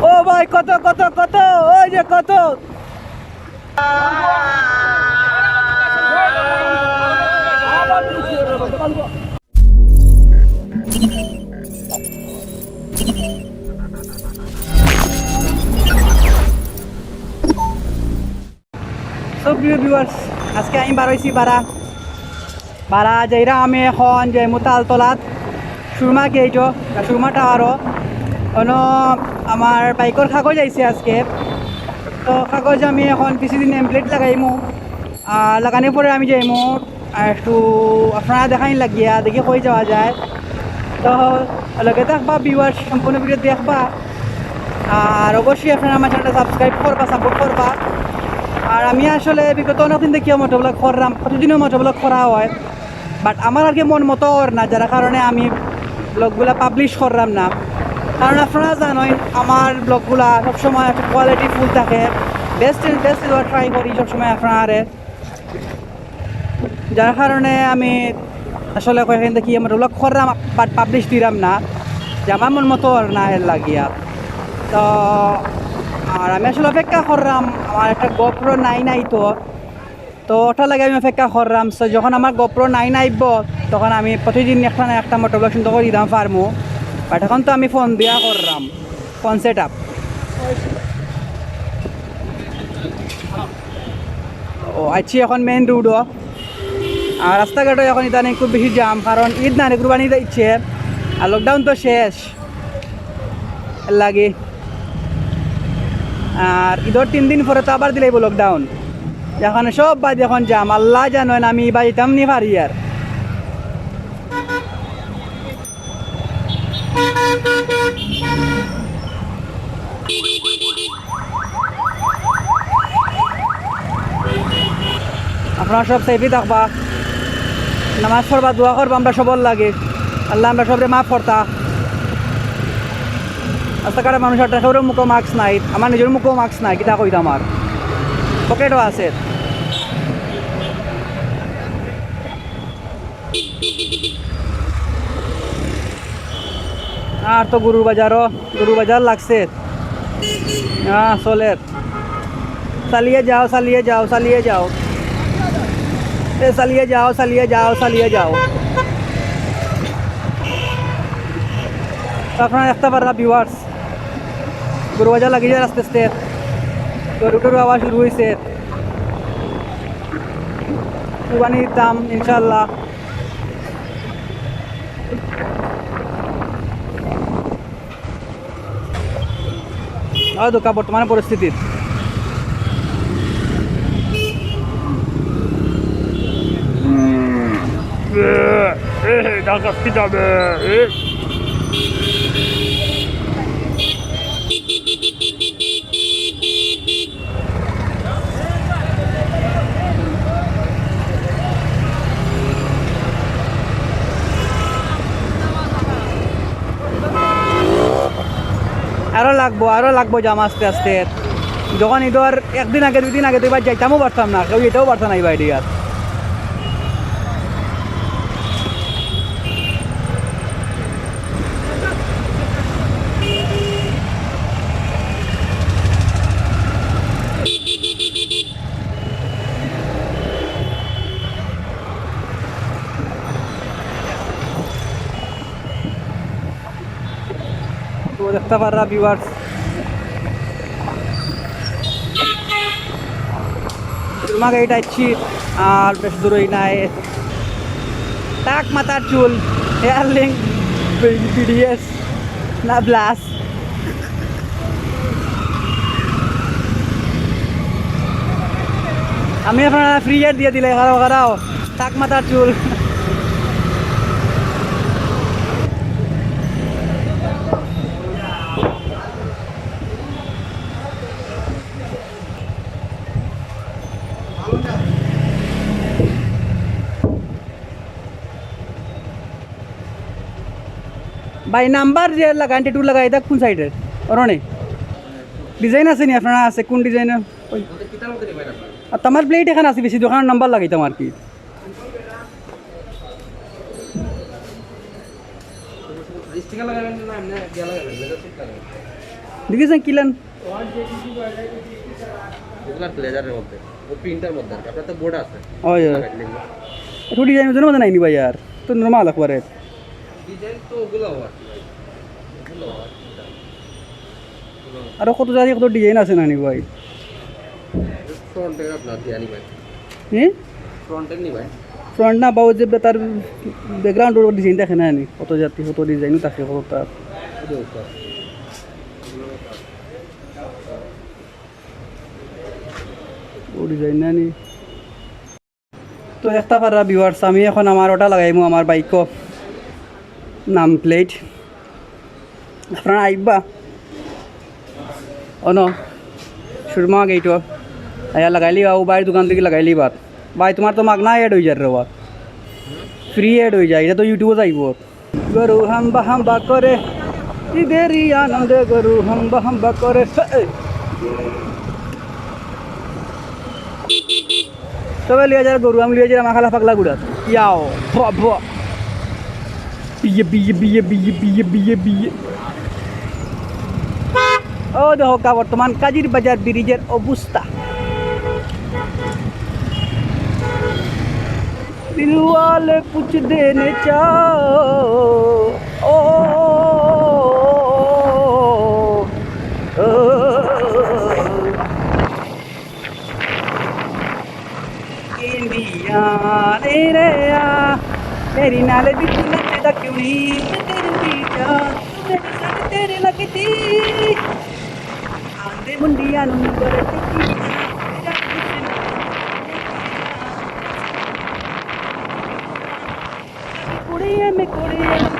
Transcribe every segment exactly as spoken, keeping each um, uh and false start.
ও ভাই, কত, কত, কত? ওই যে কত। So, প্রিয় viewers, আজকে আমি বারইছি বারা। বারা যাইরাম আমি এখন যাইমু তালতলাত, সুরমা গেইটও, সুরমা টাওয়ারও। অনো আমার বাইকর কাগজ আইছে আজকে। তো কাগজ আমি এখন কিছুদিন name plate লাগাইমু। আর লাগানির পরে আমি যাইমু আর একটু আপনারারে দেখাইন লাগিয়া, দেখি কই যাওয়া যায়। তো লগে থাকবা viewers, সম্পূর্ণ video দেখবা। আর অবশ্যই আপনারা আমার channelটা subscribe করবা, support করবা। আর আমি আসলে বিগত অনেকদিন দেখিয়া motovlog কররাম, প্রতিদিনও motovlog করা হয়, but আমার আর কি মন মতো অর না, যার কারণে আমি vlogগুলা publish কররাম না। কারণ আপনারা জানইন আমার vlogগুলা সবসময় একটা quality full থাকে, best and best দেওয়ার try করি সবসময় আপনারারে। যার কারণে আমি আসলে কয়েকদিন দেখি আমার vlog কররাম, but publish দিরাম না, যে আমার মন মতো অর না এর লাগিয়া। তো আর আমি আসলে অপেক্ষা কররাম আমার একটা GoPro nine আইতো, তো ওটার লাগি আমি অপেক্ষা কররাম। So যখন আমার GoPro nine আইবো, তখন আমি প্রতিদিন একটা না একটা motovlog সুন্দর করি দিতাম পারমু, but এখন তো আমি phone দিয়া কররাম। Phone setup। ও আইছি এখন main roadও। আর রাস্তাঘাটও এখন ইদানিং খুব বেশি jam, কারণ ঈদ না রে, কুরবানি ঈদ আইছে, আর lockdown তো শেষ, এর লাগি। আর ঈদর তিন দিন পরে তো আবার দিলাইবো lockdown। এখন সব বাদ এখন jam, আল্লাহ জানইন আমি বাড়িতাম নি পারি আর। আপনারা সব safeই থাকবা, নামাজ পড়বা, দোয়া করবা আমরা সবর লাগি, আল্লাহ আমরা সবরে মাফ করতা। রাস্তাঘাটে মানুষ আর কেউর মুখো mask নাই, আমার নিজর মুখো mask নাই, কিতা কইতাম আর, পকেটও আছে। আর তো গরুর বাজারও, গরুর বাজার লাগছে। হ্যাঁ, চলের। চালিয়ে যাও, চালিয়ে যাও, চালিয়ে যাও। এ, চালিয়ে যাও, চালিয়ে যাও, চালিয়ে যাও। তো আপনারা দেখতা পাররা viewers, গরু বাজার লাগি যায় আস্তে আস্তে। গরু টরু আবার শুরু হইছে। কুরবানি দিতাম ইনশাআল্লাহ। আর দোকা বর্তমানে পরিস্থিতি। এ, ডাকাত কি যাবে? এ। আরো লাগবো, আরো লাগবো jam আস্তে আস্তে। যখন ইদর একদিন আগে, দুই দিন আগে তো এবার যাইতামও পারতাম না, কেউ যেতেও পারতাম না এই বাড়ি আর। তো দেখতা পাররা viewers, সুরমা গেইট আইছি, আর বেশ দূরই নাই। টাক মাথার চুল, hair link, বিডিএস না ব্লাস। আমি আপনারা free ad দিয়ে দিলে খারাপ খারাপ টাক মাথার চুল। ভাই, নাম্বার যে লাগাইন, ট্যাটু লাগাই, এটা কোন সাইডের? অরনে? ডিজাইন আছে নি আপনারা? আছে, কোন ডিজাইনের? ওই। আর তো আমার প্লেট এখানে আছে, বেশি দোকানের নাম্বার লাগাইতাম আর কি। স্টিকার লাগাবেন না, এমনি ইয়া লাগাবেন, লেজার শিট লাগাবেন। দেখি চাইন কিলান। এগুলা ব্লেজারের মধ্যে, ও প্রিন্টার মধ্যে আর কি। আপনার তো বোর্ড আছে। ওই, ওই। লাগাই দিলে। একটু ডিজাইন ওজনের মধ্যে নাইনি ভাই আর। তো নরমাল একবারে। ডিজাইন তো ওগুলাও আর কি ভাই। ওগুলাও আর কি। আরো কত জানি কত ডিজাইন আছে নানি ভাই। ফ্রন্ট এর আপনার কি আনি ভাই? হুম? ফ্রন্ট এর নি ভাই? ফ্রন্ট না, বাবু যে তার ব্যাকগ্রাউন্ড ওর ডিজাইন দেখে না নি। কত জাতি, কত ডিজাইনও থাকে, কত তার। ওই যে উপর। ও ডিজাইন না নি। তো দেখতা পাররা ভিউয়ার্স, আমি এখন আমার ওটা লাগাইমু, আমার বাইকও নাম প্লেট। আপনারা আইবা অনো সুরমা গেইটো আইয়া লাগাইলিবা, ও ভাইর দোকান থাকি লাগাইলিবা। ভাই, তোমার তো মাগনা অ্যাড অইযার রে বা, ফ্রি অ্যাড অইযার, ইটা তো ইউটিউবো যাইবো। গরু হাম্বা হাম্বা করে, ঈদেরই আনন্দে গরু হাম্বা হাম্বা করে। হে! সবে লইয়া যার গরু, আমি লইয়া যার আমার খালা পাগলা গুড়া। ইয়াও, বাবা। বিয়ে, বিয়ে, বিয়ে, বিয়ে, বিয়ে, বিয়ে, বিয়ে। ও দেখো কা বর্তমান কাজির বাজার ব্রিজের অবস্থা। দিলওয়ালে কুছ দেনে চাও। ও, ও, ও। इंडिया रे रे आ, मेरी नाले भी तू नचदा क्यों नहीं, मैं तेरे भी जा, तू मेरे साथ तेरे लगदी। आंदे मुंडिया नू बड़े टुकी, तेरा कुछ नहीं। कुड़िए में कुड़िए में,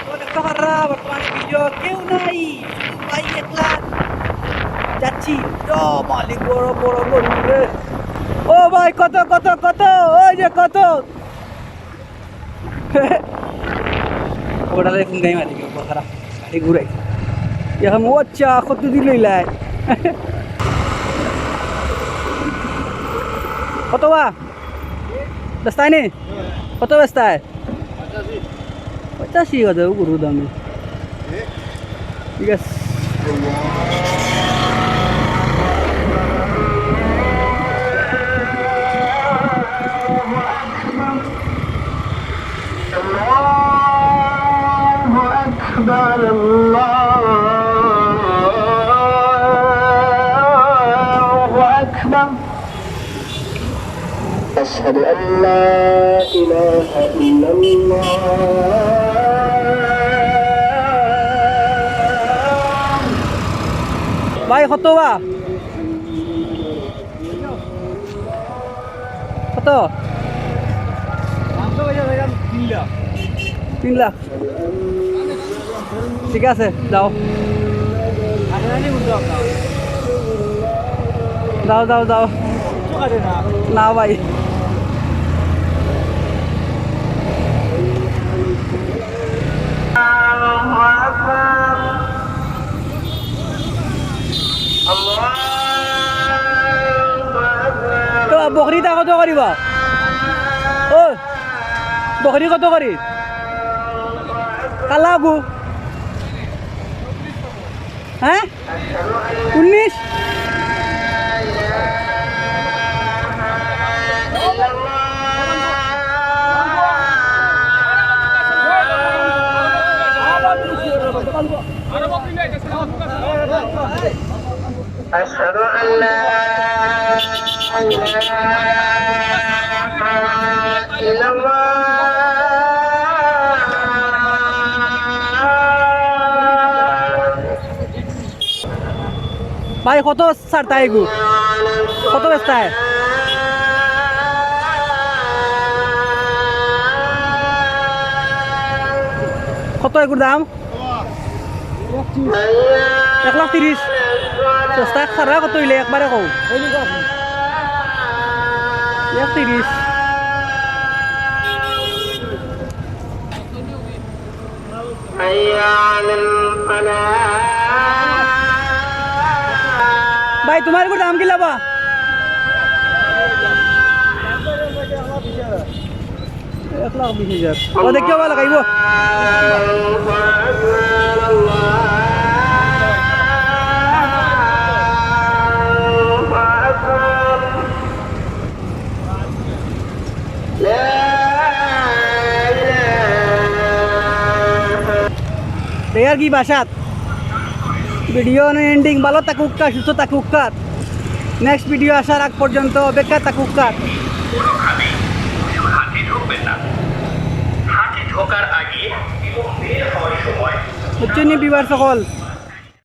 ও দেখতা পাররা, বর্তমানে ভিডিও কেউ নাই, শুধু ভাই একলা যাচ্ছি। ও মালিক, বড় বড় গরু রে। ও ভাই, কত, কত, কত? ওই যে কত? ওটা দেখুন, গাড়ি মারি, বখারা গাড়ি ঘুরাই। এখন ও আচ্ছা, কত দিল ইলাই? কত বা? বেচতায় নি? কত বেচতায়? পঁচাশি হাজার গরুর দামে। ঠিক আছে। الله أكبر، الله أكبر. أشهد أن لا إله إلا الله. ভাই, কত বা? কত? তিন লাখ। ঠিক আছে, যাও। যাও, যাও, যাও। না ভাই। তো বকরিটা কত করিবা? ও, বকরি কত করি? কালা গু। হ্যাঁ? উনিশ? أشهد أن لا إله إلا الله. ভাই, কত ছাড়তায় এগু? কত বেচতায়? কত এগুর দাম? এক লাখ তিরিশ। সস্তা খারা কত অইলে একবারে কও। এক তিরিশ। حي على الفلاح. তোমার এগুর দাম কিলা বা? এক লাখ বিশ হাজার। ও, দেখিও বা লাগাইবো। এই আর কি বাসাত ভিডিও ending। ভালো থাকুক্কা, সুস্থ থাকুক্কা। Next ভিডিও আসার আগ পর্যন্ত অপেক্ষা থাকুক্কা। কোনোভাবেই হাটে ঢুকবেন না। হাটে ঢোকার আগে এবং বের হওয়ার সময় বুঝছইন নি, ভিউয়ার সকল?